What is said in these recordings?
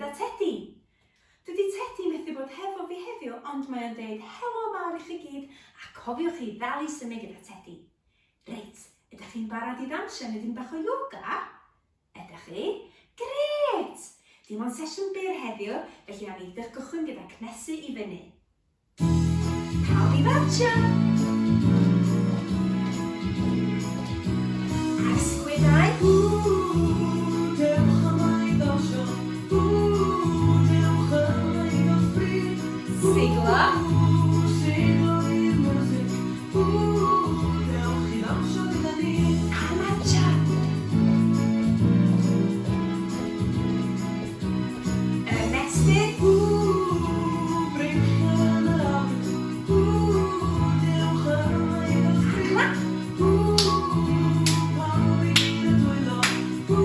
gyda Tedi. Dydy Tedi methu bod hefo fi heddiw ond mae o'n deud helo mawr i chi gyd a cofiwch i ddal i symud gyda Tedi. Reit, ydych chi'n barod i ddawnsio neu ddim bach o yoga? Ydych chi? Grêt! Dim ond sesiwn byr heddiw, felly awn ni gychwyn gyda cnesu i fyny. Pawb i ddawnsio! A'r sgwyddau! Ww, dewch yma i ddawnsio. Ww, dewch yma i gael sbri. Siglo! Ww, siglo i'r miwsig. Ww, dewch i ddawnsio gyda ni. A martsio! Ymestyn! Ww, breichiau yn yr awyr. Ww, dewch yma i gael sbri. A clap! Ww, pawb i gyd yn dwylo. Ww,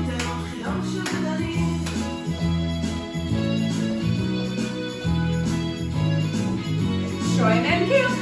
dewch i ddawnsio gyda ni. Troi mewn cylch!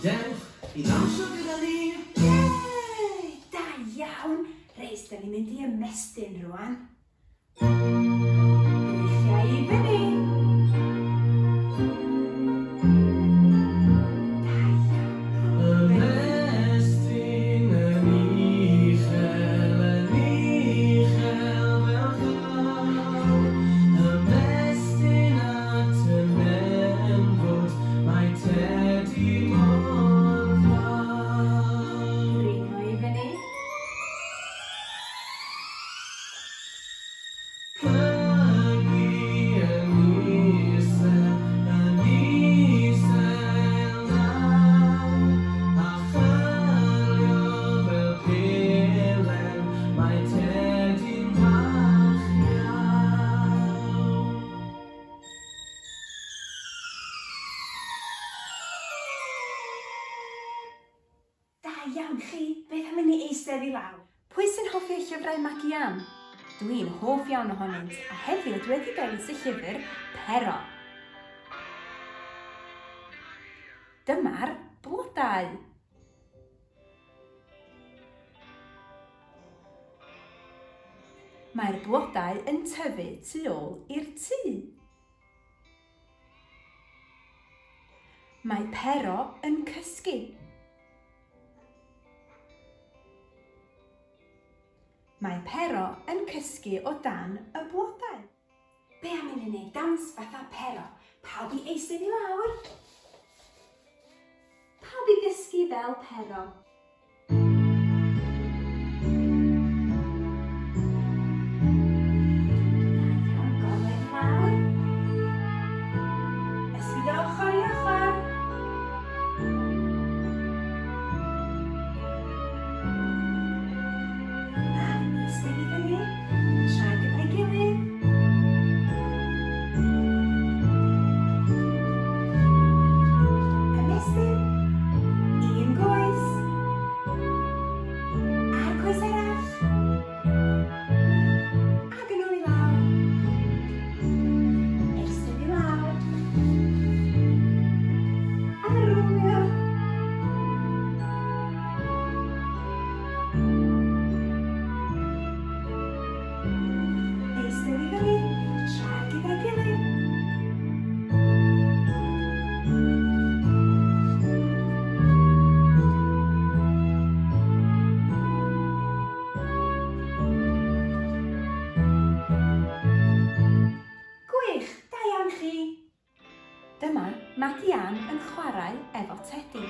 Dewch i ddawnsio gyda ni! Yay! Da iawn! Reit, da ni'n mynd i ymestyn rwan. Breichiau i fyny. Da iawn. Ymestyn yn uchel, yn uchel fel llaw. Ymestyn at y nenfwd, mae Tedi mor fawr. Dringo i fyny. Plygu yn isel, yn isel nawr, a chyrlio fel pelen, mae Tedi'n fach iawn. Da iawn chi! Beth am i ni eistedd i lawr? Pwy sy'n hoffi y llyfrau Magi Ann? Dwi'n hoff iawn ohonynt, a heddiw dwi wedi dewis y llyfr Pero. Dyma'r blodau. Mae'r blodau yn tyfu tu ôl i'r tŷ. Mae Pero yn cysgu. Mae Pero yn cysgu o dan y blodau. Be am i ni wneud dawns fatha Pero? Pawb i eistedd i lawr. Pawb i gysgu fel Pero. Ymestyn. Un goes. A'r coes arall. Ac yn ôl i lawr. Eistedd i lawr. A rowlio. Eistedd i fyny, traed gyda'i gilydd. Gwych! Da iawn chi! Dyma Magi Ann yn chwarae efo Tedi.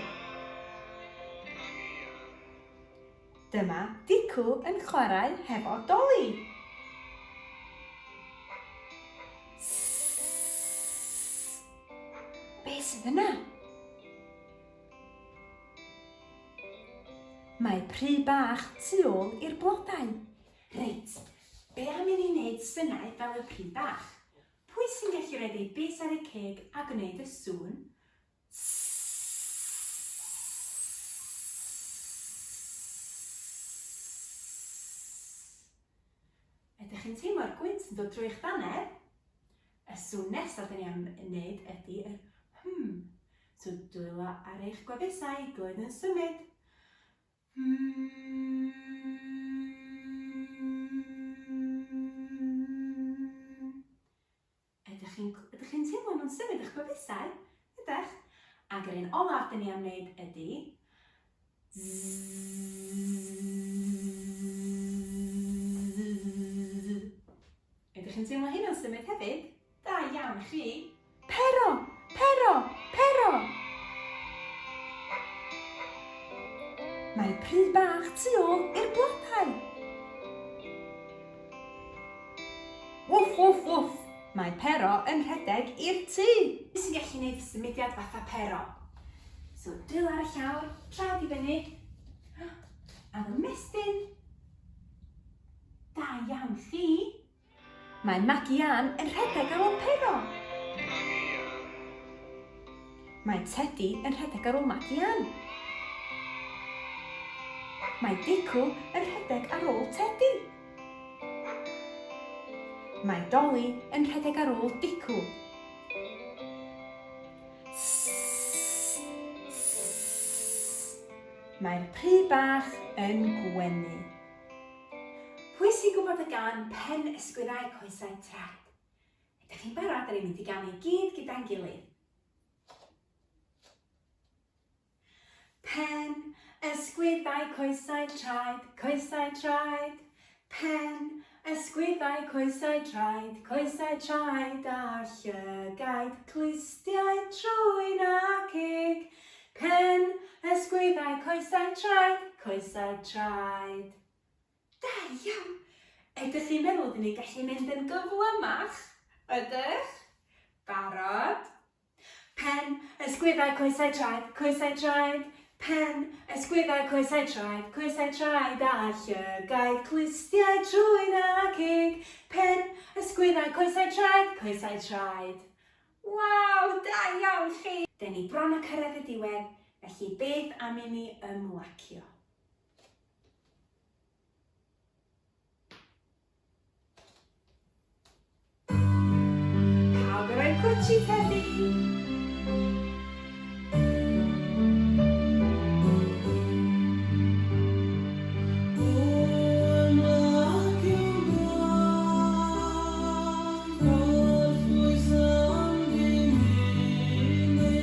Dyma Dicw yn chwarae hefo Doli. Sss! Be sydd yna? Mae pry bach tu ôl i'r blodau. Reit, be am i ni wneud synau fel y pry bach? Pwy sy'n gallu rhoid ei bys ar eu ceg a gwneud y sŵn? Sss! Ydych chi'n teimlo'r gwynt yn dod drwy eich dannedd? Y sŵn nesaf dyn ni am wneud ydy yr hmm. So dwylo ar eich gwefusau i glywed nhw'n symud. Ydych chi'n ydych chi'n teimlo nhw'n symud eich gwefusau? Ydych? Ac yr un olaf dyn ni am wneud ydy Ydych chi'n teimlo hynna'n symud hefyd? Da iawn chi! Pero! Pero! Pero! Mae pry bach tu ôl i'r blodau. Wff, wff, wff! Mae Pero yn rhedeg i'r tŷ. Pwy sy'n gallu gwneud symudiad fatha Pero? So, dwylo ar y llawr, traed i fyny, a ymestyn. Da iawn chi! Mae Magi Ann yn rhedeg ar ôl Pero. Mae Tedi yn rhedeg ar ôl Magi Ann. Mae Dicw yn rhedeg ar ôl Tedi. Mae Doli yn rhedeg ar ôl Dicw. Mae'r pry bach yn gwenu. Pwy sy'n gwybod y gân Pen Ysgwyddau Coesau Traed? Ydych chi'n barod? Da ni'n mynd i ganu gyd gyda'n gilydd. Pen, ysgwyddau, coesau, traed, coesau, traed. Pen, ysgwyddau, coesau, traed, coesau, traed, a llygaid, clustiau, trwyn a ceg. Pen, ysgwyddau, coesau, traed, coesau, traed. Da iawn! Ydych chi'n meddwl dyn ni'n gallu mynd yn gyflymach? Ydych? Barod? Pen, ysgwyddau, coesau, traed, coesau, traed. Pen, ysgwyddau, coesau, traed, coesau, traed, a llygaid, clustiau, trwyn a ceg. Pen, ysgwyddau, coesau, traed, coesau, traed. Waw, da iawn chi! Dyn ni bron â cyrraedd y diwedd, felly beth am i ni ymlacio? Pawb efo'u cwtshis heddi!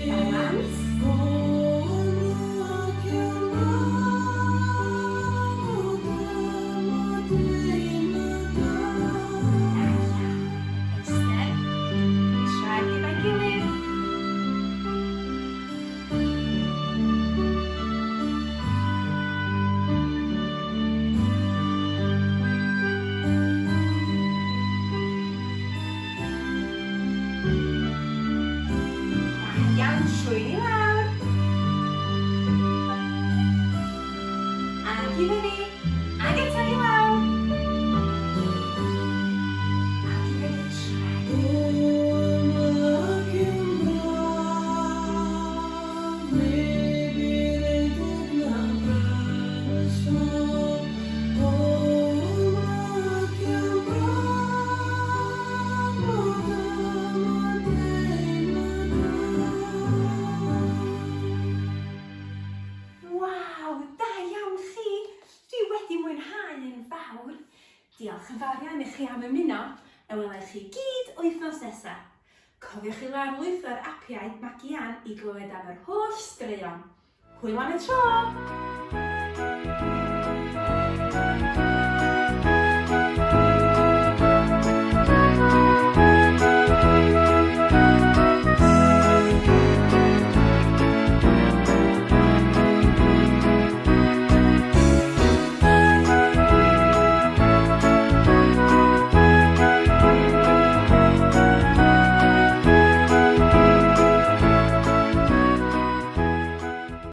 Balans. Da iawn. Eistedd. Traed gyda'i gilydd. Da iawn, trwyn i lawr. Ac i fyny, ac eto i lawr. Ac i fyny, traed. Waw, da iawn chi! Dwi wedi mwynhau yn fawr. Diolch yn fawr iawn i chi am ymuno, a welai chi gyd wythnos nesa. Cofiwch i lawrlwytho'r apiau Magi Ann i glywed am yr holl straeon. Hwyl am y tro!